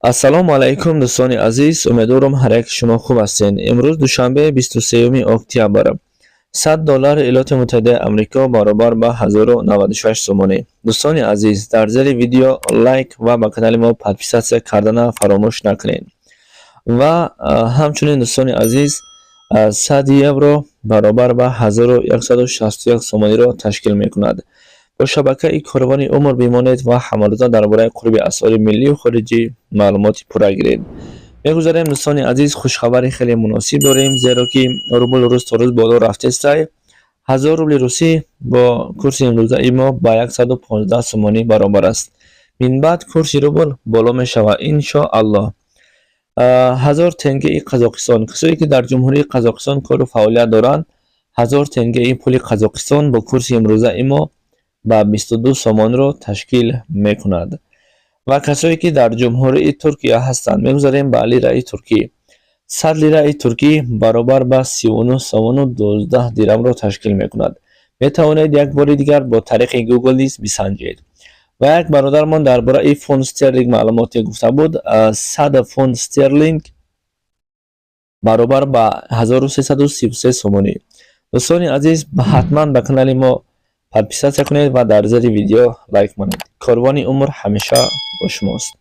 Ассалому алайкум, дӯстони азиз, умедворам, ҳар яки шумо хуб ҳастед. Имрӯз душанбе, 23 октябр. 100 доллари Иёлоти Муттаҳидаи Амрико баробар ба 1096 сомонӣ. Дӯстони азиз, дар зери видео лайк ва ба канали мо подписаться кардана фаромӯш накунед. Ва ҳамчунин, дӯстони азиз, 100 евро баробар ба 1161 сомониро ташкил мекунад. Бо шабакаи Корвони Умр бимонед ва ҳамарӯза дар бораи қурби асъори миллию хориҷӣ маълумоти пурра гиред. Мегузарем, дӯстони азиз, хушхабари хеле муносиб дорем, зеро ки рубл рӯз то рӯз боло рафтестай. 1000 рубли русӣ бо курси имрӯзаи мо ба 115 сомонӣ баробар аст. Минбаъд курси рубл боло мешавад, иншоаллоҳ. 1000 тенгеи Қазоқистон, касое ки дар Ҷумҳурии Қазоқистон кору фаъолият доранд, 1000 тенгеи пули Қазоқистон бо курси имрӯзаи мо ба 22 сомонро ташкил мекунад. Ва касое ки дар Ҷумҳурии Туркия ҳастанд, мегузарем ба лираи туркӣ. 100 лираи туркӣ баробар ба 39 сомону 12 дирамро ташкил мекунад. Метавонед як бори дигар бо тариқи Гугл низ бисанҷед. Ва як бародармон дар бораи фунт стерлинг маълумоте гуфта буд: 100 фунт стерлинг баробар ба 1333 сомонӣ. Дӯстони азиз, ҳатман ба канали мо подписаться кунед ва дар зери видео лайк монед. Корвони Умр ҳамеша бо шумост.